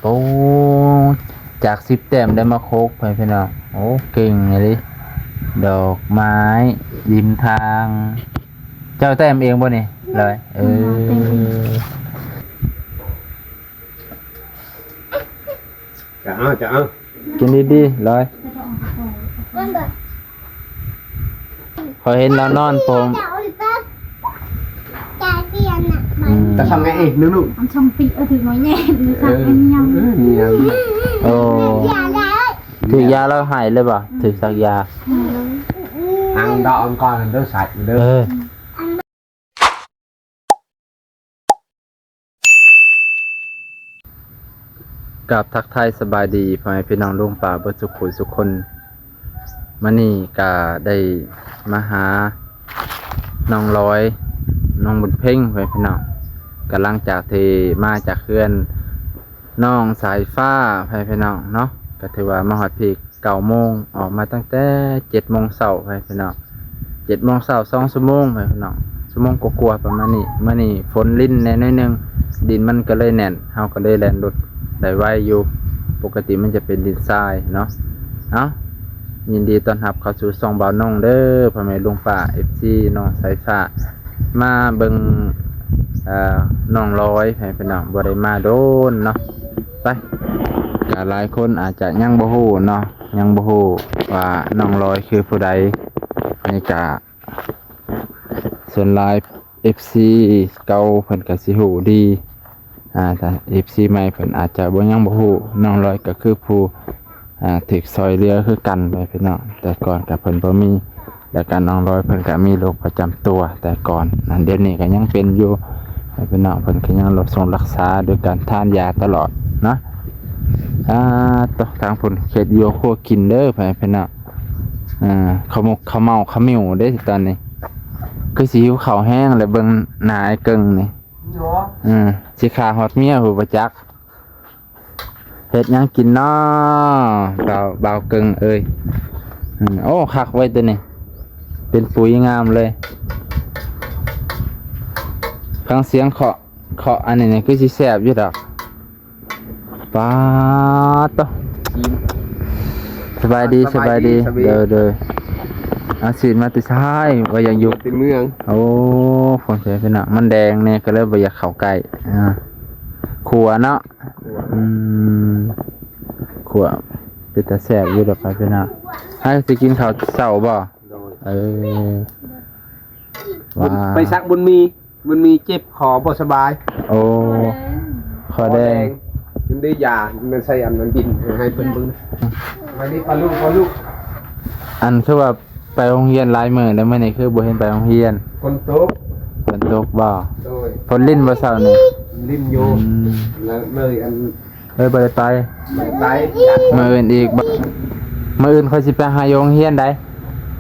ໂອ້ ຈາກສິບແຕ້ມໄດ້ມາຫົກ ໄປພີ່ນ້ອງ. ໂອ້ ເກັ່ງອີ່ຫຼີ. ດອກໄມ້ລິມທາງ ເຈົ້າແຕ້ມເອງບໍ່ນີ້ ລອຍ? ເອີ ຈະເອົາ ຈະເອົາ ກິນດີໆ ລອຍ. ຂ້ອຍເຫັນລາວນອນໂປງ ອືມ ແຕ່ທຳໄງເອງ ໜຶ່ງໆ ມັນຊ່ອງຕິ ເອີ ຖືກໜ້ອຍແຍ່ ເອີ ເອີ ໂອ້ ຖືກຢາລາວໃຫ້ເລີຍບໍ່? ຖືກສັກຢາ ອືມ ອັງດອກອັງກອນເດີ ໃສ່ເດີ. ເອີ ກາບທັກທາຍສະບາຍດີພໍ່ແມ່ພີ່ນ້ອງລຸງປ້າເບິດສຸຂູສຸຄົນ. ມື້ນີ້ກະໄດ້ມາຫານ້ອງລອຍ ນ້ອງບຸນເພັງ ພໍ່ແມ່ພີ່ນ້ອງ. ກະຫຼັງຈາກທີ່ມາຈາກເຮືອນນ້ອງສາຍຟ້າ ພໍ່ແມ່ພີ່ນ້ອງເນາະ ກະຖືວ່າມາຮອດພີ້ ເກົ້າໂມງ ອອກມາຕັ້ງແຕ່ເຈັດໂມງເຊົ້າ ພໍ່ແມ່ພີ່ນ້ອງ ເຈັດໂມງເຊົ້າ ສອງຊົ່ວໂມງ ພໍ່ແມ່ພີ່ນ້ອງ ຊົ່ວໂມງກວ່າໆ ປະມານນີ້. ມື້ນີ້ຝົນລິນແດ່ໜ້ອຍໜຶ່ງ ດິນມັນກໍເລີຍແໜ້ນ ເຮົາກໍເລີຍແລ່ນລົດໄດ້ໄວຢູ່ ປົກກະຕິມັນຈະເປັນດິນຊາຍເນາະ. ເອົ້າ ຍິນດີຕ້ອນຮັບເຂົ້າສູ່ຊ່ອງບ່າວນົງເດີ ພໍ່ແມ່ລຸງປ້າ ເອັຟຊີ ນ້ອງສາຍຟ້າ ມາເບິ່ງ ເອີ ນ້ອງລອຍ ໃຫ້ພີ່ນ້ອງ ບໍ່ໄດ້ມາໂດນເນາະ. ໄປ ກະຫຼາຍຄົນອາດຈະຍັງບໍ່ຮູ້ເນາະ ຍັງບໍ່ຮູ້ວ່ານ້ອງລອຍຄືຜູ້ໃດ. ອັນນີ້ກະສ່ວນຫຼາຍເອັຟຊີເກົ່າເພິ່ນກະຊິຮູ້ດີ ອາ ແຕ່ເອັຟຊີໃໝ່ເພິ່ນອາດຈະບໍ່ ຍັງບໍ່ຮູ້. ນ້ອງລອຍກະຄືຜູ້ ອາ ຖືກຊ່ອຍເຫຼືອຄືກັນ ພີ່ນ້ອງ ແຕ່ກ່ອນກະເພິ່ນບໍ່ມີ ແລ້ວກະນ້ອງລອຍເພິ່ນກະມີໂລກປະຈຳຕົວແຕ່ກ່ອນນະ ດຽວນີ້ກະຍັງເປັນຢູ່ ພີ່ນ້ອງ ເພິ່ນກະຍັງຮັກຊົງຮັກສາໂດຍການທານຢາຕະຫຼອດນະ. ອາ ໂຕ ທາງພຸ້ນເຮັດຢູ່ຄົວກິນເດີ ພີ່ນ້ອງ ອາ ເຂົ້າໝົກເຂົ້າເມົາເຂົ້າໝິ້ວເດ້ຕອນນີ້ ຄືຊິຫິວເຂົ້າແຮງແລ້ວ ເບິ່ງໜ້າອ້າຍເກິ່ງນີ້ ເນາະ ອືມ ຊິຂ້າຮອດເມຍພຸ້ນບໍ່ຈັກ. ເຮັດຫຍັງກິນເນາະ ບ່າວ ບ່າວເກິ່ງເອີຍ? ອືມ ໂອ້ ຄັກເວີຍໂຕນີ້ ເປັນປຸ໋ຍງາມເລີຍ. ຟັງສຽງເຄາະ ເຄາະອັນນີ້ນີ້ຄືຊິແຊບຢູ່ດອກ. ປາດໂຕ ສະບາຍດີ ສະບາຍດີ ສະບາຍດີ ໂດຍ ໂດຍ. ອາ ຊີ້ນມາແຕ່ໃສ? ວ່າຢາກຢູ່ ແຕ່ເມືອງ. ໂອ້ ຄົນເປັນພີ່ນ້ອງ ມັນແດງແດ່ ກໍເລີຍບໍ່ຢາກເຂົ້າໃກ້. ອາ ຂົ້ວເນາະ ຂົ້ວ ອືມ ຂົ້ວເປັນຕາແຊບຢູ່ດອກ ພີ່ນ້ອງ. ໃຫ້ຊິກິນເຂົ້າເຊົ້າບໍ່? ໂດຍ ເອີ ວ່າ ໄປສັກບຸນມີ ມັນມີເຈັບຄໍບໍ່ສະບາຍ. ໂອ້ ຄໍແດງ ມັນໄດ້ຢາ ມັນໃສ່ອັນມັນບິນ ໃຫ້ເພິ່ນເບິ່ງ. ມານີ້ ປາລູກ ປາລູກ. ອັນຄືວ່າໄປໂຮງຮຽນຫຼາຍມື້ແລ້ວ ມື້ນີ້ຄືບໍ່ເຫັນໄປໂຮງຮຽນ? ຝົນຕົກ. ຝົນຕົກບໍ່? ໂດຍ. ຝົນລິນບໍ່ເຊົ້ານີ້? ລິນຢູ່. ອືມ ແລ້ວເລີຍອັນ ເອີ ບໍ່ໄດ້ໄປ ບໍ່ໄດ້ໄປ. ມື້ອື່ນອີກບໍ່? ມື້ອື່ນຂ້ອຍຊິໄປຫາຢູ່ໂຮງຮຽນໃດ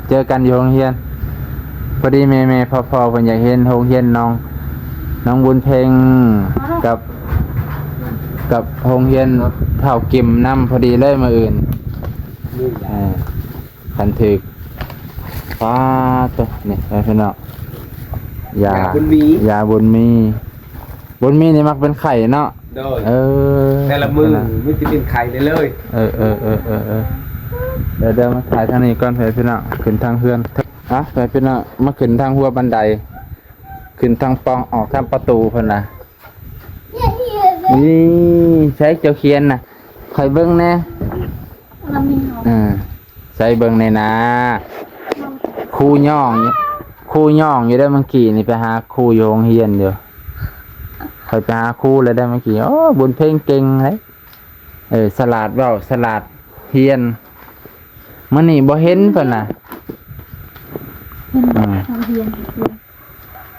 ເຈີກັນຢູ່ໂຮງຮຽນ. ພໍດີແມ່ໆ ພໍ່ໆ ເພິ່ນຢາກເຫັນໂຮງຮຽນນ້ອງ ນ້ອງບຸນເພັງ ກັບ ກັບໂຮງຮຽນທ້າວກິມນຳ ພໍດີເລີຍມື້ອື່ນ. ເອີ ຄັນຖືກ ປາດໂຕ ນີ້ ພີ່ນ້ອງ ຢາ ຢາບຸນມີ ຢາບຸນມີ. ບຸນມີນີ້ມັກເປັນໄຂ້ເນາະ. ໂດຍ ເອີ ແຕ່ລະມື້ ເປັນນະ ມີແຕ່ເປັນໄຂ້ເລີຍ. ເອີ ເອີ ເອີ ເອີ ເອີ ດຽວ ດຽວມາຖ່າຍທາງນີ້ກ່ອນ ພີ່ນ້ອງ ຂຶ້ນທາງເຮືອນ. ອ່ະ ພີ່ນ້ອງ ມາຂຶ້ນທາງຫົວບັນໄດ ຂຶ້ນທາງປ່ອງ ອອກທາງປະຕູພຸ້ນນະ. ນີ້ ໃສເຈົ້າຂຽນນະ ຂ້ອຍເບິ່ງແດ່. ລະມີເນາະ ເອີ ໃສ່ເບິ່ງແດ່ນາ. ຄູຍ້ອງ ຄູຍ້ອງຢູ່ເດີ ເມື່ອກີ້ນີ້ໄປຫາຄູຢູ່ໂຮງຮຽນຢູ່. ຂ້ອຍໄປຫາຄູແລ້ວເດີເມື່ອກີ້. ໂອ້ ບຸນເພັງເກັ່ງເດ້. ເອີ ສະຫຼາດເວົ້າ ສະຫຼາດຮຽນ. ມື້ນີ້ບໍ່ເຫັນເພິ່ນນະ. ເຫັນ ອືມ ຮຽນ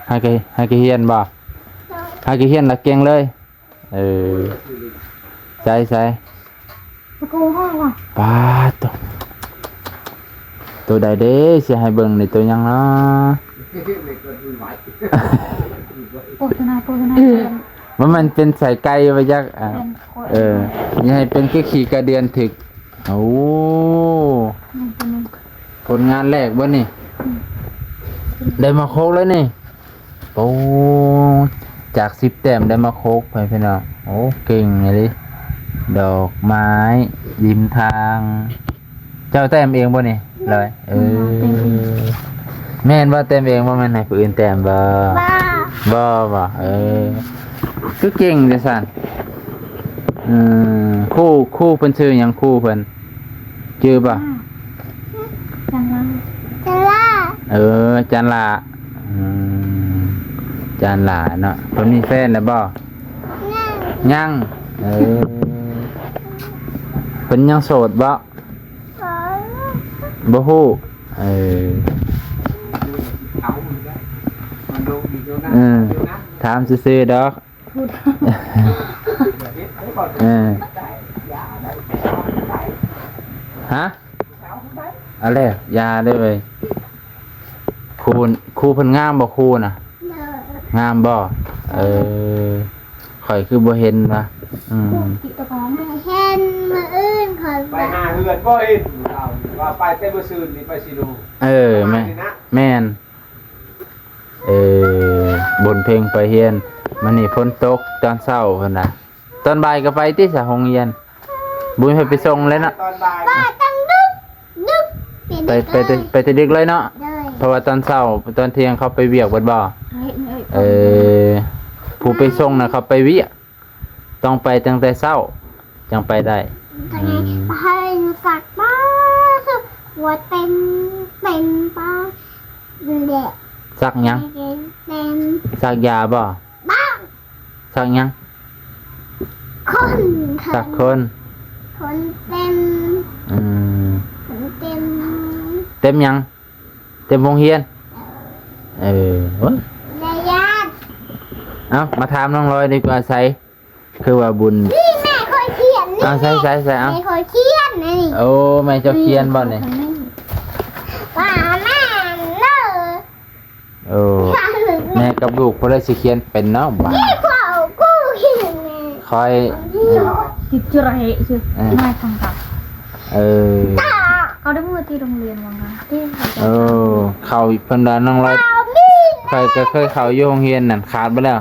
ໃຫ້ກະ ໃຫ້ກະຮຽນບໍ່? ໃຫ້ກະຮຽນລະເກັ່ງເລີຍ. ເອີ ໃສ່ ໃສ່ ປາດໂຕ ໂຕໃດເດ້ ຊິໃຫ້ເບິ່ງນີ້ ໂຕຫຍັງເນາະ? ໂຄສະນາ ໂຄສະນາ ວ່າມັນເປັນໄສ້ໄກ່ວ່າຈັກ. ອ່າ ເອີ ຢ່າໃຫ້ເປັນຄືຂີ້ກະເດືອນຖືກ. ໂອ້ ຜົນງານແລກບໍ່ນີ້? ອືມ ໄດ້ມາໂຄກແລ້ວນີ້. ໂອ້ ຈາກສິບແຕ້ມໄດ້ມາຫົກ ພໍ່ແມ່ພີ່ນ້ອງ. ໂອ້ ເກັ່ງອີ່ຫຼີ. ດອກໄມ້ລິມທາງ ເຈົ້າແຕ້ມເອງບໍ່ນີ້? ໂດຍ ເອີ ແມ່ນບໍ່? ແຕ້ມເອງບໍ່? ແມ່ນໃຫ້ຜູ້ອື່ນແຕ້ມບໍ່? ບໍ່ ບໍ່ ບໍ່ ເອີ ຄືເກັ່ງຈັ່ງຊັ້ນ. ອືມ ຄູ ຄູເພິ່ນຊື່ຫຍັງ? ຄູເພິ່ນຈື່ບໍ່? ຈັນລາ ຈັນລາ ເອີ ຈັນລາ ອືມ ຈັນລາເນາະ. ເພິ່ນມີແຟນແລ້ວບໍ່? ຍັງ ຍັງ ເອີ ເພິ່ນຍັງໂສດບໍ່? ບໍ່ຮູ້ ເອີ ເອີ ຖາມຊື່ໆດອກ. ເອີ ຮະ? ເອົາແລ້ວ ຢ່າເລີຍ. ຄູ ຄູເພິ່ນງາມບໍ່? ຄູນະ ງາມບໍ່? ເອີ ຂ້ອຍຄືບໍ່ເຫັນວະ? ອືມ ເຫັນມື້ອື່ນຂ້ອຍໄປຫາເຮືອນບໍ່ເຫັນ. ວ່າໄປແຕ່ມື້ຊືນນີ້ໄປຊີໂນ. ເອີ ແມ່ນ ແມ່ນ. ເອີ ບຸນເພັງໄປຮຽນ ມື້ນີ້ຝົນຕົກຕອນເຊົ້າພຸ້ນນະ. ຕອນບ່າຍກໍໄປຕິ ຊະ ໂຮງຮຽນ? ບຸນເພັງໄປສົ່ງເລີຍເນາະ. ຕອນບ່າຍ ວ່າຕັ້ງດຶກ ດຶກ ໄປ ໄປແຕ່ ໄປແຕ່ດຶກເລີຍເນາະ. ໂດຍ ເພາະວ່າຕອນເຊົ້າຕອນທ່ຽງເຂົາໄປວຽກເບິດບໍ່? ເອີ ຜູ້ໄປສົ່ງນະເຂົາໄປວຽກ. ຕ້ອງໄປຕັ້ງແຕ່ເຊົ້າຈັ່ງໄປໄດ້. ອືມ ໃຫ້ສັກ ປາ ຫົວເຕັມ ເຕັມປາ ແຫຼະ. ສັກຫຍັງ? ເຕັມ ສັກຢາບໍ່? ບໍ່ ສັກຫຍັງ? ຂົນ ຂົນ ສັກຂົນ ຂົນເຕັມ. ອືມ ຂົນເຕັມ ເຕັມຫຍັງ? ເຕັມໂຮງຮຽນ. ເອີ ໂອ້ຍ ເອົ້າ ມາຖາມນ້ອງລອຍດີກວ່າ ໃສ ຄືວ່າບຸນ ນີ້ແມ່ຂ້ອຍຂຽນນີ້. ເອົາ ໃສ ໃສ ໃສ ເອົາ ແມ່ຂ້ອຍຂຽນນີ້. ໂອ້ ແມ່ເຈົ້າຂຽນບໍ່ນີ້? ວ່າແມ່ເດີ. ໂອ້ ແມ່ກັບລູກຜູ້ໃດຊິຂຽນເປັນເນາະບາດນີ້. ຂ້ອຍ ຕິດຈຸລະເຫະຊື່ ເອີ ມາທຳກັບ. ເອີ ເຂົາໄດ້ມື້ທີ່ໂຮງຮຽນວ່າງານຕິ. ໂອ້ ເຂົ້າເພິ່ນວ່ານ້ອງລອຍ ຂ້ອຍກໍເຄີຍເຂົ້າຢູ່ໂຮງຮຽນນັ້ນ ຂາດໄປແລ້ວ.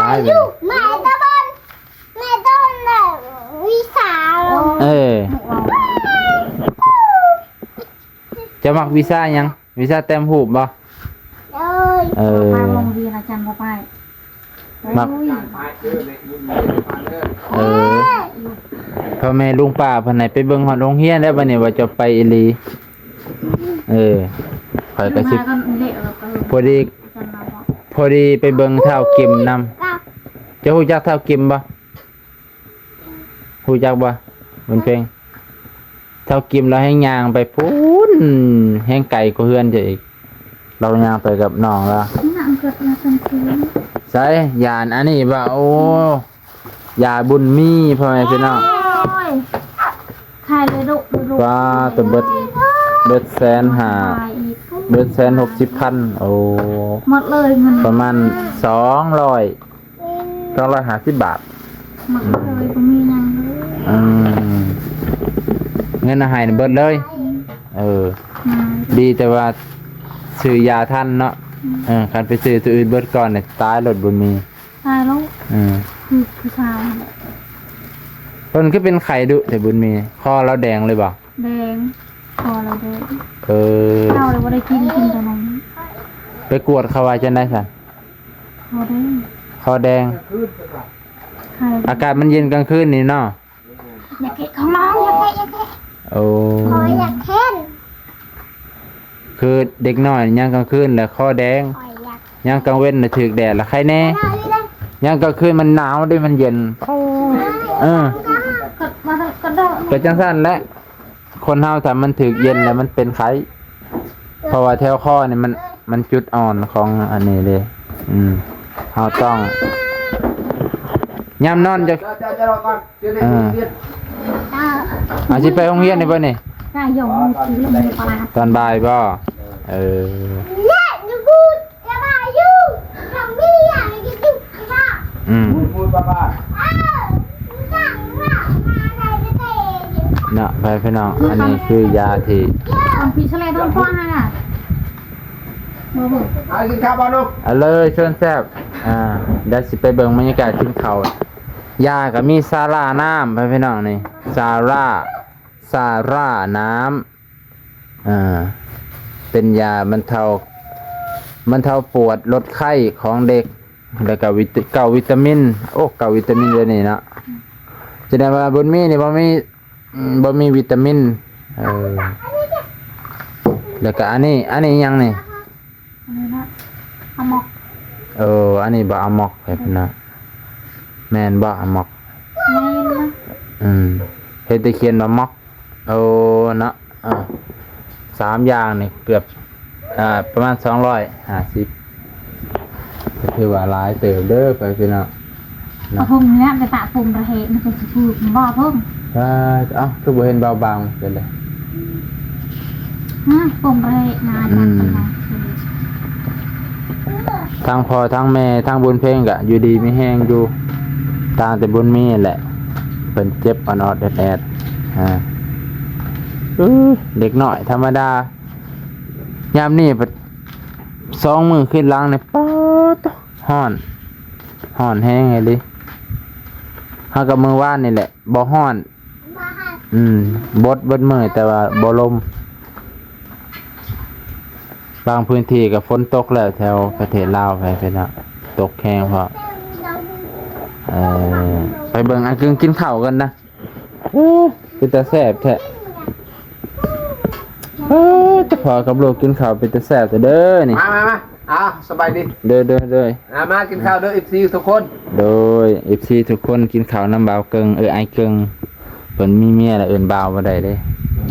ຕາຍ ແມ່ຕະບອນ ແມ່ຕະບອນ ວິຊາ. ເອີ ເຈົ້າມັກວິຊາຫຍັງ? ວິຊາແຕ້ມຮູບບໍ່? ໂດຍ ເອີ ໄປໂຮງຮຽນອາຈານບໍ່ໄປ. ມັກ ໂອ້ຍ ເອີ ພໍ່ແມ່ລຸງປ້າເພິ່ນໃຫ້ໄປເບິ່ງຮອດໂຮງຮຽນແລ້ວ ບັດນີ້ວ່າຈະໄປອີ່ຫຼີ. ເອີ ຂ້ອຍກໍຊິ ມາກ່ອນເລະ ພໍດີ ອາຈານມາບໍ່? ພໍດີໄປເບິ່ງທ້າວກິມນຳ. ເຈົ້າຮູ້ຈັກທ້າວກິມບໍ່? ຮູ້ຈັກບໍ່ ບຸນເພັງ? ເຖົ້າກິມລາວແຮ່ງຍ່າງໄປພຸ້ນ ແຮ່ງໄກກວ່າເຮືອນເຈົ້າອີກ. ລາວຍ່າງໄປກັບນ້ອງລາວ. ໃສ່ ຢາອັນນີ້ບໍ່? ໂອ້ ຢາບຸນມີ ພໍ່ແມ່ພີ່ນ້ອງ. ໂອ້ຍ ຂາຍເລີຍດຸ ດຸ ປາ ແຕ່ເບິດ ເບິດແສນຫ້າ ເບິດແສນຫົກສິບພັນ. ໂອ້ ໝົດເລີຍເງິນ ປະມານສອງຮ້ອຍ ສອງຮ້ອຍຫ້າສິບບາດ. ໝົດເລີຍ ບໍ່ມີຫຍັງເລີຍ. ອືມ ເງິນເອົາໃຫ້ນະເບິດເລີຍ. ອືມ ເອີ ດີແຕ່ວ່າຊື້ຢາທັນເນາະ. ອືມ ເອີ ຄັນໄປຊື້ໂຕອື່ນເບິດກ່ອນນີ້ ຕາຍໂລດ ບໍ່ມີ ຕາຍໂລດ. ອືມ ຄືຜູ້ຊາຍຫັ້ນແຫຼະ. ເພິ່ນຄືເປັນໄຂ້ດຸແທ້ບຸນມີ? ຄໍລາວແດງເລີຍບໍ່? ແດງ ຄໍລາວແດງ. ເອີ ເຂົ້າແລ້ວບໍ່ໄດ້ກິນ ກິນແຕ່ນົມ. ໄປກວດເຂົາວ່າຈັ່ງໃດຊັ້ນ? ຄໍແດງ ຄໍແດງ. ອາກາດມັນເຢັນກາງຄືນນີ້ເນາະ. ຢາກເຮັດຂອງນ້ອງ ຢາກເຮັດ ຢາກເຮັດ. ໂອ້ ຂ້ອຍຢາກເຮັດ. ຄືເດັກນ້ອຍຍາມກາງຄືນລະຄໍແດງ ຂ້ອຍຢາກ ຍາມກາງເວັນລະຖືກແດດລະໄຄແນ່. ຍາມກາງຄືນມັນໜາວເດ້ ມັນເຢັນ. ເອີ ກໍຈັ່ງຊັ້ນແຫຼະ. ຄົນເຮົາຖ້າມັນຖືກເຢັນແລ້ວມັນເປັນໄຂ້ ເພາະວ່າແຖວຄໍນີ້ມັນ ມັນຈຸດອ່ອນຂອງອັນນີ້ເດ້. ອືມ ເຮົາຕ້ອງ ຍາມນອນຈະ ເອີ ເອົາ ຊິໄປໂຮງຮຽນນີ້ບໍ່ນີ້? ຕອນບ່າຍບໍ່? ເອີ ອືມ ເນາະ ພີ່ນ້ອງ ອັນນີ້ຄືຢາທີ່ ເອົາເລີຍ ເຊີນແຊບ. ອ່າ ດຽວຊິໄປເບິ່ງບັນຍາກາດກິນເຂົ້າ. ຢາກໍມີຊາລານ້ຳ ພີ່ນ້ອງນີ້ ຊາລາ ຊາລານ້ຳ ອ່າ ເປັນຢາບັນເທົາ ບັນເທົາປວດລົດໄຂ້ຂອງເດັກ ແລ້ວກໍວິຕາ ເກົ້າວິຕາມິນ. ໂອ້ ເກົ້າວິຕາມິນດຽວນີ້ເນາະ. ສະແດງວ່າບຸນມີນີ້ບໍ່ມີ ອືມ ບໍ່ມີວິຕາມິນ. ເອີ ແລ້ວກະອັນນີ້ ອັນນີ້ຫຍັງນີ້? ອັນນີ້ນະ ອາມັອກ. ເອີ ອັນນີ້ບໍ່ ອາມັອກ ເອີ ເພິ່ນນະ. ແມ່ນບໍ່ ອາມັອກ? ແມ່ນນະ. ອືມ ເຫັນແຕ່ຂຽນວ່າມັອກ. ໂອ້ ເນາະ. ອ່າ ສາມຢ່າງນີ້ເກືອບ ອ່າ ປະມານສອງຮ້ອຍຫ້າສິບ ກໍຖືວ່າຫຼາຍເຕີບເດີ ໄປພີ່ນ້ອງເນາະ. ເອົາຜົງນີ້ແຫຼະໄປປະປຸງປະເທດ ມັນກໍຊິຖືກບໍ່ຜົງ? ອ່າ ເອົ້າ ຄືບໍ່ເຫັນເບົາບາງເປັນໃດ? ຮະ ປົງປະເທດນະ ອາຈານ. ອືມ ທັງພໍ່ທັງແມ່ທັງບຸນເພັງກະຢູ່ດີມີແຮງຢູ່ ຕ່າງແຕ່ບຸນມີແຫຼະ ເພິ່ນເຈັບອອດໆແອດໆ. ອ່າ ເອີ ເດັກນ້ອຍທຳມະດາ ຍາມນີ້ປະ ສອງມື້ຄືນຫຼັງນີ້ ປາດໂທ້ ຮ້ອນ ຮ້ອນແຮງອີ່ຫຼີ. ເຮົາກໍມື້ວານນີ້ແຫຼະ ບໍ່ຮ້ອນ ອືມ ບົດເບິດມື້ ແຕ່ວ່າບໍ່ລົມ. ບາງພື້ນທີ່ກໍຝົນຕົກແລ້ວ ແຖວປະເທດລາວໄປ ໄປເນາະ ຕົກແຮງພ້ອມ. ເອີ ໄປເບິ່ງອ້າຍເກິ່ງກິນເຂົ້າກ່ອນນະ. ໂອ້ ເປັນຕາແຊບແທ້. ເອີ ເຈົ້າພໍ່ກັບລູກກິນເຂົ້າເປັນຕາແຊບແທ້ເດີນີ້. ມາ ມາ ມາ. ອ່າ ສະບາຍດີ. ໂດຍ ໂດຍ ໂດຍ. ອ່າ ມາກິນເຂົ້າເດີ ເອັຟຊີທຸກຄົນ. ໂດຍ ເອັຟຊີທຸກຄົນ ກິນເຂົ້ານຳບ່າວເກິ່ງ ເອີ ອ້າຍເກິ່ງ ເພິ່ນມີເມຍແລ້ວເອີ້ນບ່າວບໍ່ໄດ້ເດ້.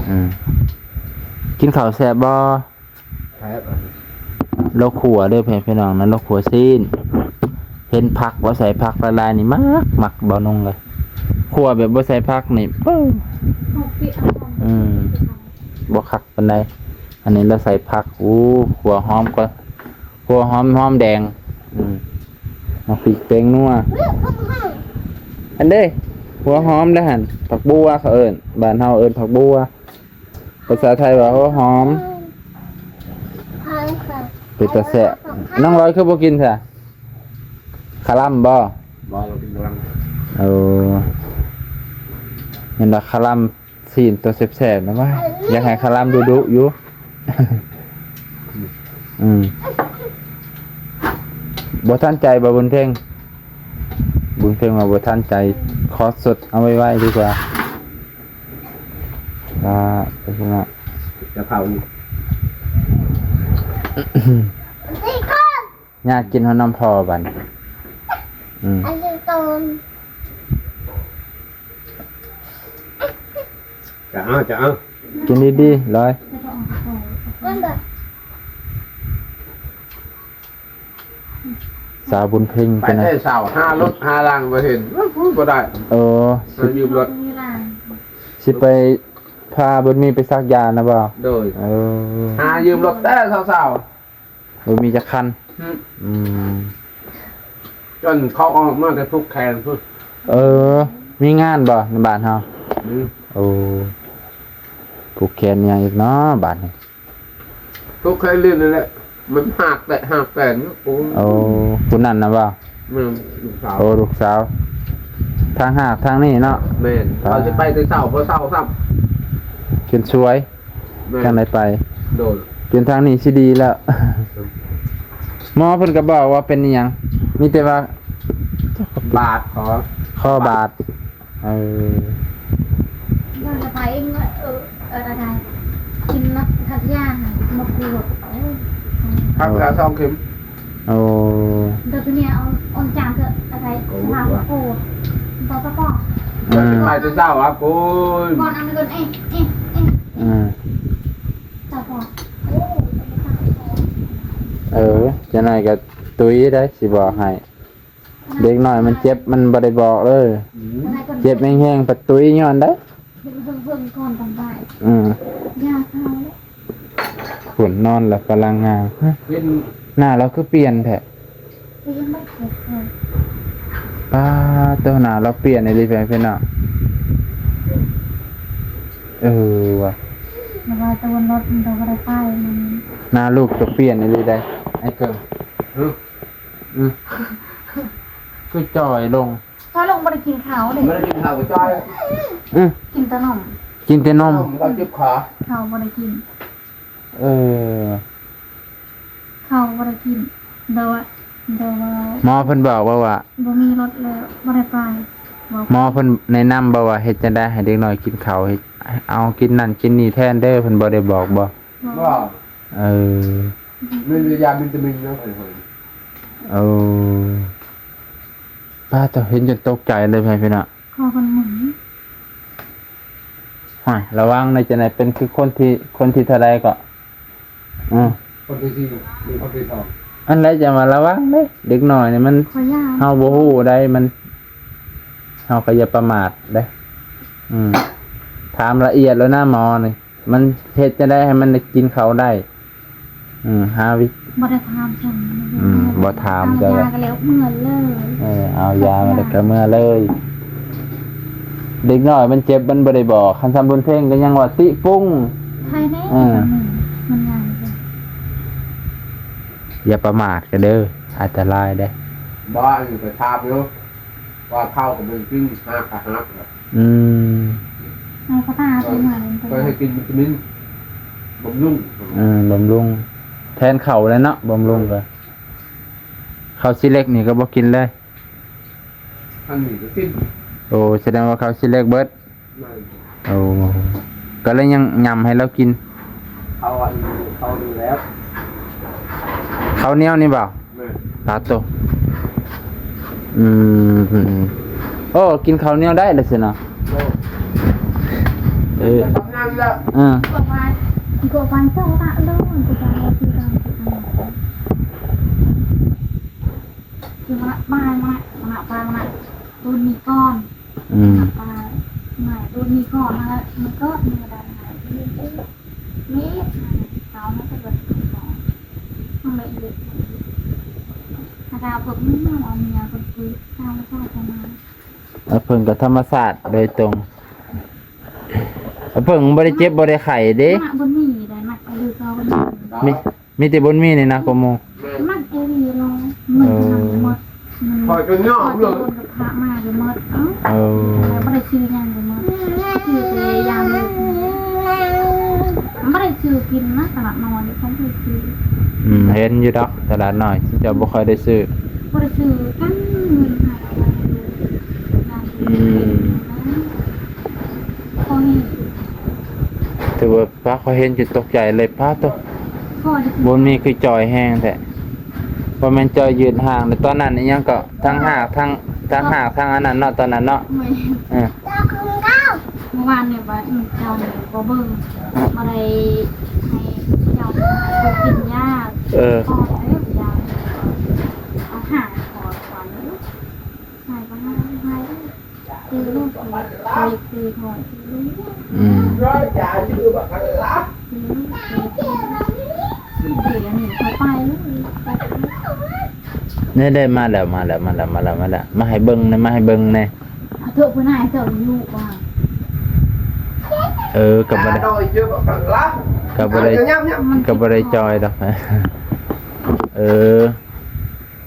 ອືມ ກິນເຂົ້າແຊບບໍ່? ແຊບ. ລາວຂົ້ວເດີ ພີ່ນ້ອງນະ ລາວຂົ້ວຊີ້ນ. ເຫັນຜັກບໍ່ ໃສ່ຜັກຫຼາຍໆນີ້ ມັກ ມັກ ບ່າວນົງເລີຍ. ຂົ້ວແບບບໍ່ໃສ່ຜັກນີ້ ອືມ ບໍ່ຄັກປານໃດ. ອັນນີ້ລາວໃສ່ຜັກ. ໂອ້ ຫົວຫອມກໍ ຫົວຫອມ ຫອມແດງ. ອືມ ໝາກພິກ ແປ້ງນົວ ອັນເດ້ ຫົວຫອມເດ້ຫັ້ນ. ຜັກບົ່ວເຂົາເອີ້ນ ບ້ານເຮົາເອີ້ນຜັກບົ່ວ. ພາສາໄທວ່າຫົວຫອມ. ເປັນຕາແຊບ. ນ້ອງລອຍຄືບໍ່ກິນຊະ? ຄະລຳບໍ່? ບໍ່ ບໍ່ກິນຄະລຳ. ເອີ ເຫັນວ່າຄະລຳຊີ້ນໂຕແຊບໆນະ ວ່າຢາກໃຫ້ຄະລຳດຸໆຢູ່. ອືມ ບໍ່ທັນໃຈບໍ່ ບຸນເພັງ? ບຸນເພັງວ່າບໍ່ທັນໃຈ ຂໍສົດເອົາໄວໆດີກວ່າ. ອ່າ ເປັນຫຍັງ ຈະເຜົາອີກ ຍາກກິນຫົວນຳພໍບັດ. ອືມ ຈະເອົາ ຈະເອົາ ກິນດີໆ ລອຍ. ສາວບຸນເພັງ ໄປແຕ່ເຊົ້າ ຫາລົດຫາລາງບໍ່ເຫັນ ໂອ້ຍ ບໍ່ໄດ້. ເອີ ຫາຢືມລົດ ຊິໄປພາບຸນມີໄປສັກຢານະບໍ່? ໂດຍ. ເອີ ຫາຢືມລົດແຕ່ເຊົ້າໆ ບໍ່ມີຈັກຄັນ. ອືມ ອືມ ຈົນເຂົາອອກມາແຕ່ຜູກແຂນພຸ້ນ. ເອີ ມີງານບໍ່ໃນບ້ານເຮົາ? ອືມ ໂອ້ ຜູກແຂນຫຍັງອີກເນາະບາດນີ້? ກໍເຄີຍຫຼິ້ນນັ້ນແຫຼະ ມັນຫາກແຕະຫາກແຕນ. ໂອ້ ໂອ້ ຜູ້ນັ້ນນະບໍ່? ແມ່ນ ລູກສາວ. ໂອ້ ລູກສາວ ທັງຫາກທັງນີ້ເນາະ. ແມ່ນ ອ່າ ວ່າຊິໄປແຕ່ເຊົ້າ ບໍ່ເຊົ້າຊ້ຳ ຈົນສວຍ. ແມ່ນ ຈັ່ງໄດ້ໄປ. ໂດຍ. ຈົນທາງນີ້ຊິດີແລ້ວ. ໝໍເພິ່ນກໍບອກວ່າເປັນອີ່ຫຍັງ? ມີແຕ່ວ່າບາດຄໍ ຄໍບາດ. ເອີ ເດີນໄປເອງ ເອີ ເອີ ອະໄລ ກິນນະ ທານຢາ ມາກວດ. ເອີ ທານຢາສອງເຂັມ. ໂອ້ ເດີນໄປເນຍ ອອນ ອອນຈານເດີ ອະໄລ ໂອ້ ມາກວດ ບໍ່ ບໍ່ ບໍ່ ອືມ ໄປແຕ່ເຊົ້າອະ ໂອ້ຍ ກ່ອນ ອັນນີ້ກ່ອນ ເອ ເອ ເອ ອືມ ເຈົ້າພໍ່. ເອີ ຈັ່ງໃດກໍຕຸ້ຍໄດ໋ ຊິບອກໃຫ້. ເດັກນ້ອຍມັນເຈັບ ມັນບໍ່ໄດ້ບອກເດີ. ອືມ ເຈັບແຮງໆ ປະຕຸ້ຍຍ້ອນໃດ໋. ເບິ່ງໆ ກ່ອນຕອນບ່າຍ. ອືມ ຢາເຂົາ ຝົນນອນລະກຳລັງງາມ. ເປັນ ໜ້າລາວຄືປ່ຽນແທ້. ປາໂຕ ໜ້າລາວປ່ຽນອີ່ຫຼີ ເພິ່ນເນາະ. ເອີວ່າ ແຕ່ວ່າຕອນລົດມັນກໍບໍ່ໄດ້ໄປ. ໜ້າລູກໂຕປ່ຽນອີ່ຫຼີໃດ໋ ໄອ້ເກີງ. ອືມ ອືມ ຄືຈ່ອຍລົງ ຈ່ອຍລົງ ບໍ່ໄດ້ກິນເຂົ້າເດ້ ບໍ່ໄດ້ກິນເຂົ້າກໍຈ່ອຍ ອືມ ກິນແຕ່ນົມ ກິນແຕ່ນົມ ນົມກໍເຈັບຄອ ເຂົ້າບໍ່ໄດ້ກິນ ເອີ ເຂົ້າບໍ່ໄດ້ກິນ ແຕ່ວ່າ ແຕ່ວ່າ ໝໍເພິ່ນບອກວ່າ ວ່າ ບໍ່ມີລົດແລ້ວ ບໍ່ໄດ້ໄປ ໝໍເພິ່ນແນະນຳບໍ່ວ່າເຮັດຈັ່ງໃດໃຫ້ເດັກນ້ອຍກິນເຂົ້າ ເຮັດ ເອົາກິນນັ້ນກິນນີ້ແທນເດີ ເພິ່ນບໍ່ໄດ້ບອກບໍ່? ບໍ່ ບໍ່ ເອີ ມີແຕ່ຢາວິຕາມິນນະ ເອີ ເອີ ປ້າ ເຈົ້າເຫັນຈົນຕົກໃຈເລີຍ ພໍ່ແມ່ພີ່ນ້ອງ ຂໍເພິ່ນໝູນ ຫ້ວຍ ລະວັງໃນຈັ່ງໃດ ເປັນຄືຄົນທີ ຄົນທີເທົ່າໃດເກາະ? ອືມ ຄົນທີສີ່ ຫຼືຄົນທີສອງ ອັນໃດຈັ່ງວ່າລະວັງເດ້ ເດັກນ້ອຍນີ້ມັນ ເຮົາບໍ່ຮູ້ໃດ໋ ມັນ ເຮົາກໍຢ່າປະໝາດເດ້ ອືມ ຖາມລະອຽດແລ້ວນະໝໍນີ້ ມັນເຮັດຈັ່ງໃດໃຫ້ມັນໄດ້ກິນເຂົ້າໄດ້? ອືມ ຫາວິ ບໍ່ໄດ້ຖາມຊ້ຳ ອືມ ບໍ່ຖາມ ເອົາຢາກໍແລ້ວເມືອເລີຍ ເອີ ເອົາຢາມາແລ້ວກໍເມືອເລີຍ ເດັກນ້ອຍມັນເຈັບມັນບໍ່ໄດ້ບອກ ຄັນສຳບຸນເພັງກໍຍັງວ່າຕິປຸງ ໃຜແນ່ ເອີ ມັນຍັງ ຢ່າປະໝາດກັນເດີ ອັນຕະລາຍເດ້ ບໍ່ ອັນນີ້ກໍຖາມຢູ່ ວ່າເຂົ້າກໍບໍ່ໄດ້ກິນ ຮາກກໍຮາກ ອືມ ໃຫ້ເຂົາຕາເອົາໄປໃຫ້ກິນວິຕາມິນ ບຳລຸງ ອືມ ບຳລຸງ ແທນເຂົ້າແຫຼະເນາະ ບຳລຸງກໍ ເຂົ້າຊິເລັກນີ້ກໍບໍ່ກິນເລີຍ ອັນນີ້ກໍກິນ ໂອ້ ສະແດງວ່າເຂົ້າຊິເລັກເບິດ ແມ່ນ ໂອ້ ກໍເລີຍຍັງຫຍ້ຳໃຫ້ລາວກິນ ເຂົ້າອັນ ເຂົ້ານີ້ແລ້ວ ເຂົ້າໜຽວນີ້ບໍ່? ແມ່ນ ປາໂຕ ອືມ ໂອ້ ກິນເຂົ້າໜຽວໄດ້ລະຊິເນາະ ໂອ້ ເອີ ກຳລັງລະ ເອີ ຄືມາ ມາ ມາ ມາ ມາ ມາ ໂດນນີ້ກ່ອນ ອືມ ມາ ມາ ໂດນນີ້ກ່ອນ ມາ ມັນກໍ ມັນກໍໄດ້ ນີ້ ເຮົາມັນກໍເບິດ ມັນລະອຽດ ຖ້າເອົາເພິ່ນມາ ເອົາເມຍເພິ່ນຄຸຍ ທຳມະຊາດຂອງມັນ ເອີ ເພິ່ນກໍທຳມະຊາດໂດຍຕົງ ເພິ່ນບໍ່ໄດ້ເຈັບບໍ່ໄດ້ໄຂ້ເດ້ ມັນບໍ່ມີໄດ້ ມັນຄືເກົ່າ ມີ ມີແຕ່ບຸນມີນີ້ໜັກກວ່າໝູ່ ມັນອີ່ຫຼີເນາະ ມັນກໍຍັງບໍ່ໝົດ ມັນ ຂ້ອຍກໍຍອມເລີຍ ຂ້ອຍກໍໂດນກັບພະມາກໍໝົດ ເອົ້າ ເອີ ແລ້ວບໍ່ໄດ້ຊື້ຫຍັງກໍໝົດ ຊື້ແຕ່ຢາເລີກ ມັນບໍ່ໄດ້ຊື້ກິນນະ ຕະຫຼາດນ້ອຍນີ້ເຂົາບໍ່ໄດ້ຊື້ ອືມ ເຫັນຢູ່ດອກຕະຫຼາດນ້ອຍ ເຈົ້າບໍ່ຄ່ອຍໄດ້ຊື້ ບໍ່ໄດ້ຊື້ກັນ ເງິນໃຫ້ເອົາໄວ້ໃຫ້ລູກ ອືມ ພໍນີ້ ຖືວ່າ ປ້າ ຂ້ອຍເຫັນຈົນຕົກໃຈເລີຍ ປ້າໂຕ ບຸນມີຄືຈ່ອຍແຮງແທ້ ບໍ່ແມ່ນຈ່ອຍຍືດຫ່າງ ແຕ່ຕອນນັ້ນອີ່ຫຍັງກໍທັງຮາກ ທັງ ທັງຮາກ ທັງອັນນັ້ນເນາະ ຕອນນັ້ນເນາະ ແມ່ນ ເອີ ເມື່ອວານນີ້ວ່າ ອືມ ເຈົ້ານີ້ບໍ່ເບິ່ງ ບໍ່ໄດ້ໃຫ້ເຈົ້າກິນຢາ ເອີ ຂໍເດີຢາ ເອົາຫາຂໍກ່ອນ ໃຫ້ບໍ່ໃຫ້ ໃຫ້ ອືມ ນີ້ເດ້ ມາແລ້ວ ມາແລ້ວ ມາແລ້ວ ມາແລ້ວ ມາແລ້ວ ມາໃຫ້ເບິ່ງແດ່ ມາໃຫ້ເບິ່ງແດ່ ເອີ ກໍບໍ່ໄດ້ ກໍບໍ່ໄດ້ ກໍບໍ່ໄດ້ຈ່ອຍດອກ ເອີ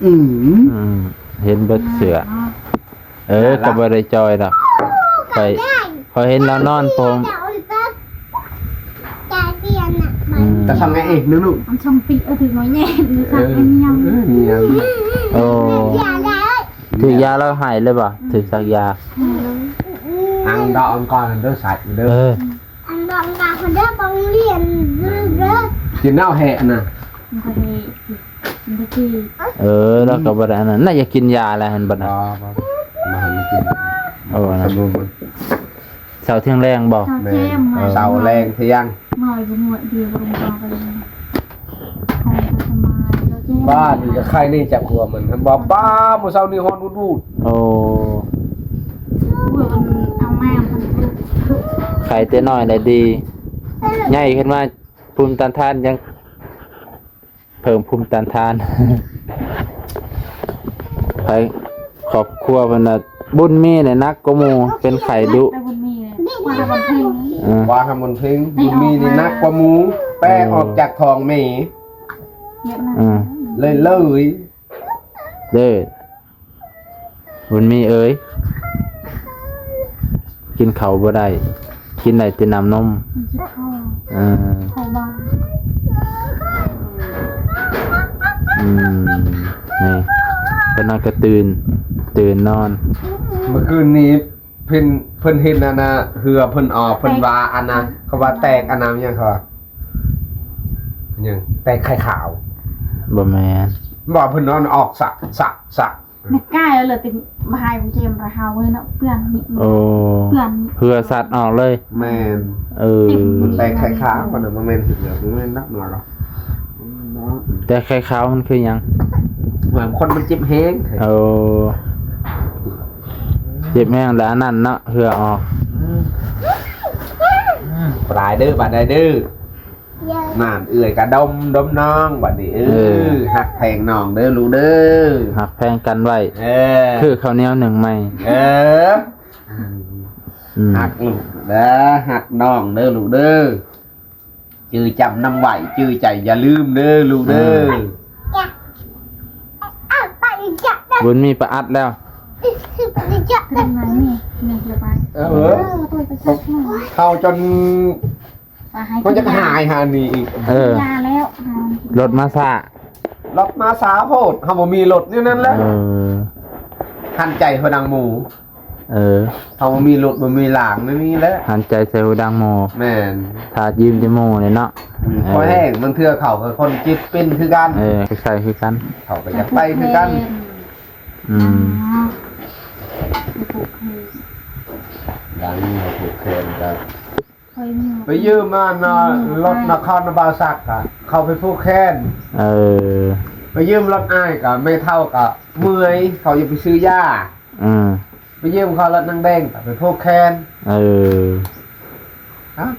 ອືມ ເຫັນເບິດເສື້ອ ເອີ ກໍບໍ່ໄດ້ຈ່ອຍດອກ ຂ້ອຍ ຂ້ອຍເຫັນລາວນອນໂພມ ອືມ ແຕ່ຟັງໄງເອ ໜຶ່ງລູກ ອັນຊ່ອງຕິ ເອີ ຖືກມາແຍ່ ເອີ ເອີ ໂອ້ ຖືກຢາລາວໃຫ້ເລີຍບໍ່? ຖືກສັກຢາ ອັງດອກອັງກ່ອນເດີ ສັກເດີ ເອີ ອັນດອກກາເດີ ບັງລຽນເດີ ກິນເອົາແຫະນະ ມັນກໍເຮ ເອີ ລາວກໍບໍ່ໄດ້ອັນນັ້ນນະ ຢາກກິນຢາແລ້ວຫັ້ນບັດນັ້ນ ບໍ່ ບໍ່ ບໍ່ໃຫ້ມັນກິນ ໂອ້ ນະ ເຊົ້າທ່ຽງແລງບໍ່? ເຊົ້າແລງ ເອີ ເຊົ້າແລງທ່ຽງ ເມົາບໍ່ໝົດ ເດ ບໍ່ລົງເອົາໄປເລີຍ ບ້ານນີ້ກໍໄຄນີ້ຈັບຫົວມັນ ບໍ່ ບ້າ ມື້ເຊົ້ານີ້ຮ້ອນອູດໆ ໂອ້ ເອົາມາ ໄຄແຕ່ນ້ອຍແຫຼະດີ ໃຫຍ່ຂຶ້ນມາ ພູມຕ້ານທານຍັງ ເພີ່ມພູມຕ້ານທານ ໃຜ ຄອບຄົວເພິ່ນວ່າ ບຸນມີແຫຼະໜັກກວ່າໝູ່ ເປັນໄຂ້ດຸ ເອີ ວ່າທຳບຸນເພັງ ບຸນມີນີ້ໜັກກວ່າໝູ່ ແປອອກຈາກທ້ອງແມ່ ເອີ ເລີຍ ເລີຍ. ເດີ ບຸນມີເອີຍ ກິນເຂົ້າບໍ່ໄດ້ ກິນໄດ້ແຕ່ນ້ຳນົມ. ມັນຊິພໍ ເອີ ພໍບາງ ອືມ ນີ້ ເພິ່ນນອນກະຕື່ນ ຕື່ນນອນ. ເມື່ອຄືນນີ້ ເພິ່ນ ເພິ່ນເຫັນອັນນ່າ ເຫື່ອເພິ່ນອອກ ເພິ່ນວ່າອັນນ່າ ເຂົາວ່າແຕກອັນນ່າ ຫຍັງເຂົາວ່າ ຫຍັງ ແຕກໄຂ່ຂາວ. ບໍ່ແມ່ນ ບໍ່ ເພິ່ນນອນອອກສະ ສະ ສະ. ແມ່ກາຍເລີຍຕິ ບໍ່ໃຫ້ເຈມລະເຮົາເວີຍເນາະ ເປື້ອນນີ້ ໂອ້ ເປື້ອນນີ້ ເຫື່ອສັດອອກເລີຍ. ແມ່ນ ເອີ ເຕັມ ມັນແຕກໄຂ່ຂາວ ມັນນະ ບໍ່ແມ່ນເຫື່ອ ບໍ່ແມ່ນໜັກໜ້ອຍດອກ. ແຕ່ໄຂ່ຂາວມັນຄືຫຍັງ? ບາງຄົນມັນເຈັບແຮງ. ໂອ້ ເຈັບແຮງແລ້ວອັນນັ້ນເນາະ ເຫື່ອອອກ. ປາຍເດີ ບາດໃດເດີ. ນັ້ນ ເອື້ອຍກະດົມ ດົມນ້ອງບາດນີ້. ເອີ ເອີ ຮັກແພງນ້ອງເດີລູກເດີ ຮັກແພງກັນໄວ້. ເອີ ຄືເຂົ້າໜຽວໜຶ້ງໃໝ່. ເອີ ອືມ ຮັກລູກເດີ ຮັກນ້ອງເດີລູກເດີ. ຈື່ຈຳນຳໄວ້ ຈື່ໃຈຢ່າລືມເດີລູກເດີ. ອືມ ບຸນມີປະອັດແລ້ວ. ເອີ ເຮົາຈົນ ມັນຈະຫາຍຫານີ້ອີກ. ເອີ ຢ່າແລ້ວ ລົດມາຊ້າ ລົດມາຊ້າໂພດ ເຮົາບໍ່ມີລົດແນວນັ້ນແຫຼະ. ເອີ ຫັນໃຈຫົວດັງໝູ. ເອີ ເຮົາບໍ່ມີລົດບໍ່ມີລາງແນວນີ້ແຫຼະ ຫັນໃຈໃສ່ຫົວດັງໝູ. ແມ່ນ ຖ້າຢືມແຕ່ໝູນີ້ເນາະ. ອືມ ເອີ ພໍແຮງ ບາງເທື່ອເຂົາກໍຄົນຈິດເປັນຄືກັນ. ເອີ ໃຊ້ຄືກັນ ເຂົາກໍຢາກໄປຄືກັນ. ອືມ ດັງ ຜູກແຂນກັນ ໄປຢືມອັນນ່າ ອືມ ລົດນະຄອນນະບ່າວສັກກະເຂົາໄປຜູກແຂນ. ເອີ ໄປຢືມລົດອ້າຍກະແມ່ເຖົ້າກະເມື່ອຍ ເຂົາຢາກໄປຊື້ຢາ. ອືມ ໄປຢືມເຂົາລົດນາງແດງກະໄປຜູກແຂນ. ເອີ ອ້າວ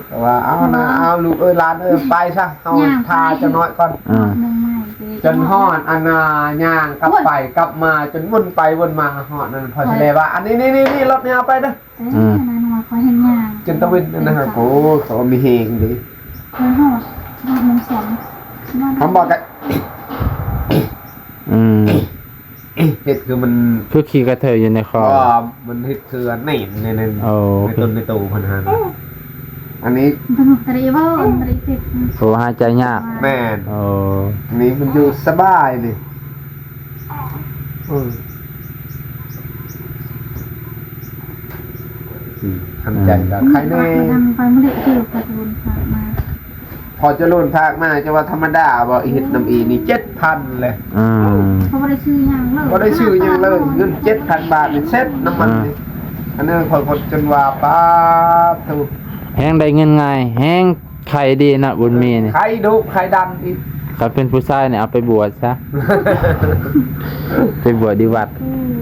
ກໍວ່າເອົານະ ເອົາລູກເອີຍ ຫຼານເອີຍ ໄປຊະ ເຮົາຖ້າຈັກໜ້ອຍກ່ອນ. ອືມ ຈົນຮອດອັນນ່າ ຍ່າງກັບໄປກັບມາ ຈົນວົນໄປວົນມາ ຮອດນັ້ນ ພໍຊິແລວ່າ ອັນນີ້ ນີ້ ນີ້ ນີ້ ລົດນີ້ເອົາໄປເດີ. ເອີ ອືມ ນັ້ນວ່າຂ້ອຍເຫັນຍ່າງ ຈົນຕາເວັນນັ້ນນະ. ໂອ້ ເຂົາມີແຮງເດ້ ຂ້ອຍຮອດ ຮອດເມືອງສອງ ເຮົາບອກກະ ອືມ ເຮັດຄືມັນ ຄືຂີ້ກະເທີຍຢູ່ໃນຄໍ. ບໍ່ ມັນເຮັດຄືແໜ້ນ ແໜ້ນ ໂອ້ ໃນຕົ້ນໃນໂຕເພິ່ນຫັ້ນ. ອັນນີ້ ເພິ່ນບໍ່ໄດ້ເວົ້າ ບໍ່ໄດ້ເຈັບ. ໂອ້ ຫາຍໃຈຍາກ. ແມ່ນ ໂອ້ ອັນນີ້ມັນຢູ່ສະບາຍນີ້. ອືມ ອືມ ທຳໃຈກໍໄຄແນ່. ທາງໄປບໍ່ໄດ້ເຈີ ພໍ່ຈະລຸນພາກມາ ພໍ່ຈະລຸນພາກມາ ຈະວ່າທຳມະດາບໍ່? ເຮັດນຳອີນີ້ເຈັດພັນແຫຼະ. ອືມ ເຂົາບໍ່ໄດ້ຊື້ຫຍັງເລີຍ ບໍ່ໄດ້ຊື້ຫຍັງເລີຍ ເງິນເຈັດພັນບາດນີ້ເສັດນຳມັນນີ້. ອືມ ອັນນັ້ນຂ້ອຍກໍຈົນວ່າ ປາດໂທ້ ແຮງໄດ້ເງິນງ່າຍ ແຮງ ໄຂ່ດີນະ ບຸນມີນີ້ ໄຂ່ດຸໄຂ່ດັນອີກ. ຄັນເປັນຜູ້ຊາຍນີ້ເອົາໄປບວດຊະ ໄປບວດຢູ່ວັດ. ອືມ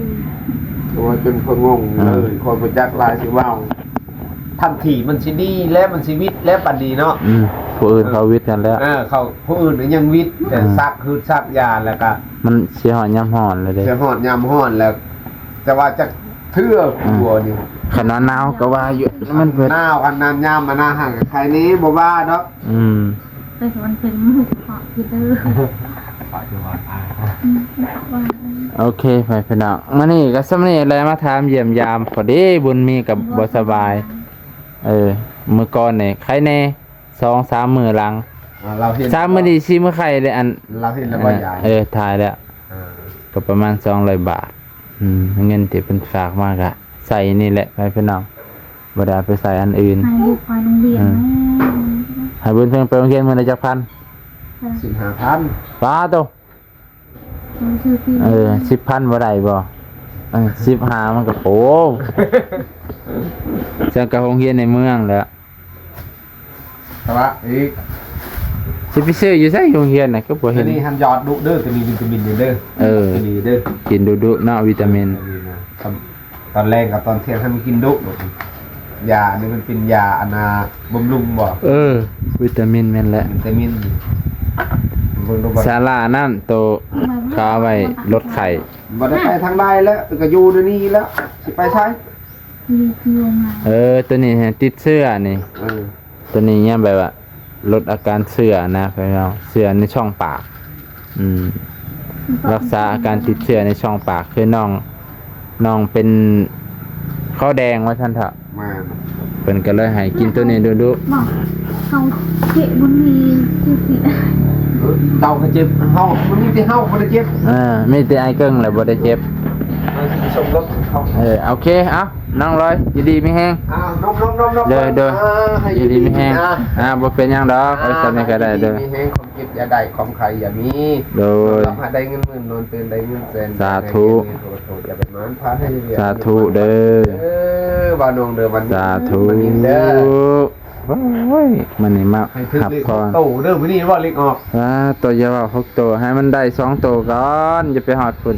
ໂອ້ຍ ຈົນຂ້ອຍງົງເລີຍ ເອີ ຂ້ອຍບໍ່ຈັກຫຼາຍຊິເວົ້າ. ທັງທີ່ມັນຊິດີແລ້ວ ມັນຊິວິດແລ້ວປານນີ້ເນາະ. ອືມ ຜູ້ອື່ນເຂົາວິດກັນແລ້ວ. ເອີ ເຂົາ ຜູ້ອື່ນຍັງວິດ ແຕ່ ອືມ ສັກຮືດສັກຢາ ແລ້ວກະ ມັນຊິຮອດຍາມຮ້ອນແລ້ວເດ້ ຊິຮອດຍາມຮ້ອນແລ້ວ. ແຕ່ວ່າຈັກເທື່ອ ອືມ ຜົວນີ້ ຄັນວ່າໜາວກໍວ່າຢູ່ ມັນເບີດ ໜາວ ຄັນນັ້ນຍາມມາໜາຫາກະໄຄນີ້ບໍ່ວ່າດອກ. ອືມ ແຕ່ມັນເປັນໝູ່ເພາະກິນເດີ. ອືມ ໂອເຄ ໄປພີ່ນ້ອງ ມື້ນີ້ກໍສ່ຳນີ້ແຫຼະ ມາຖາມຢ້ຽມຢາມ ພໍດີບຸນມີກໍບໍ່ສະບາຍ. ເອີ ມື້ກ່ອນນີ້ໄຄແນ່ ສອງສາມມື້ຫຼັງ ອ່າ ລາວເຫັນ ສາມມື້ນີ້ຊິມື້ໄຄເລີຍ ອັນ ລາວເຫັນແລ້ວບໍ່ຍາຍ? ເອີ ຖ່າຍແລ້ວ ອ່າ ກໍປະມານສອງຮ້ອຍບາດ. ອືມ ເງິນທີ່ເພິ່ນຝາກມາກະໃສ່ນີ້ແຫຼະ ໄປພີ່ນ້ອງ ບໍ່ໄດ້ເອົາໄປໃສ່ອັນອື່ນ. ໃຫ້ລູກໄປໂຮງຮຽນ ອືມ ໃຫ້ບຸນເພິ່ງໄປໂຮງຮຽນມື້ລະຈັກພັນ? ສິບຫ້າພັນ. ປາໂຕ ເອີ ສິບພັນບໍ່ໄດ້ບໍ່? ເອີ ສິບຫ້າມັນກໍ ໂອ້ ຊັ້ນກໍໂຮງຮຽນໃນເມືອງແຫຼະ. ແຕ່ວ່າອີກ ຊິໄປຊື້ຢູ່ໃສໂຮງຮຽນນະ ກໍບໍ່ເຫັນ. ອັນນີ້ຫັ້ນຢອດດຸເດີ ຕົວນີ້ວິຕາມິນເດີ. ເອີ ຕົວນີ້ເດີ ກິນດຸໆເນາະ ວິຕາມິນ. ຕອນແລງກັບຕອນທ່ຽງໃຫ້ມັນກິນດຸ. ຢານີ້ມັນເປັນຢາອັນນ່າບຳລຸງບໍ່? ເອີ ວິຕາມິນແມ່ນແຫຼະ ວິຕາມິນ. ເບິ່ງດູ ສາລານັ້ນໂຕ ເຂົາເອົາໄວ້ລົດໄຂ້. ບໍ່ໄດ້ໄປທາງໃດແລ້ວ ກໍຢູ່ໃນນີ້ແລ້ວ ຊິໄປໃສ? ເອີ ຕົວນີ້ຕິດເຊື້ອນີ້. ເອີ ຕົວນີ້ຍາມແບບວ່າ ລົດອາການເຊື້ອນະ ພີ່ນ້ອງ ເຊື້ອໃນຊ່ອງປາກ. ອືມ ລັກສາອາການຕິດເຊື້ອໃນຊ່ອງປາກ ຄືນ້ອງ ນ້ອງເປັນຄໍແດງວ່າຊັ້ນເຖາະ. ແມ່ນ. ເພິ່ນກໍເລີຍໃຫ້ກິນໂຕນີ້ດຸໆ. ບອກເຮົາເຈັບບໍ່ມີເຈັບນີ້. ເອີ ເຮົາກໍເຈັບ ເຮົາ ມັນມີແຕ່ເຮົາບໍ່ໄດ້ເຈັບ. ເອີ ມີແຕ່ອ້າຍເກິ່ງແຫຼະບໍ່ໄດ້ເຈັບ. ເອີ ສົມລົບເຮົາ. ເອີ ໂອເຄ ເອົາ ນ້ອງລອຍ ຢູ່ດີມີແຮງ. ອ່າ ນົບໆໆໆ. ໂດຍໆ ອ່າ ຢູ່ດີມີແຮງ. ອ່າ ອ່າ ບໍ່ເປັນຫຍັງດອກ. ເອີ ສ່ຳນີ້ກໍໄດ້ເດີ. ມີແຮງ ຄວາມເຈັບຢ່າໄດ້ ຄວາມໄຂ້ຢ່າມີ. ໂດຍ. ຫຼັບໃຫ້ໄດ້ເງິນໝື່ນ ນອນຕື່ນໄດ້ເງິນແສນ. ສາທຸ. ໂທດ ໂທດ ຢ່າໄປນອນພາໃຫ້ເວຍ. ສາທຸເດີ. ເອີ ວ່ານ້ອງເດີ ວັນ ສາທຸ ວັນນີ້ເດີ. ໂອ້ຍ ມື້ນີ້ມາ ໃຫ້ຖືກເລກຫົກໂຕເດີ ມື້ນີ້ວ່າເລກອອກ. ອ່າ ໂຕຢ່າເວົ້າຫົກໂຕ ໃຫ້ມັນໄດ້ສອງໂຕກ່ອນ ຢ່າໄປຮອດພຸ້ນ.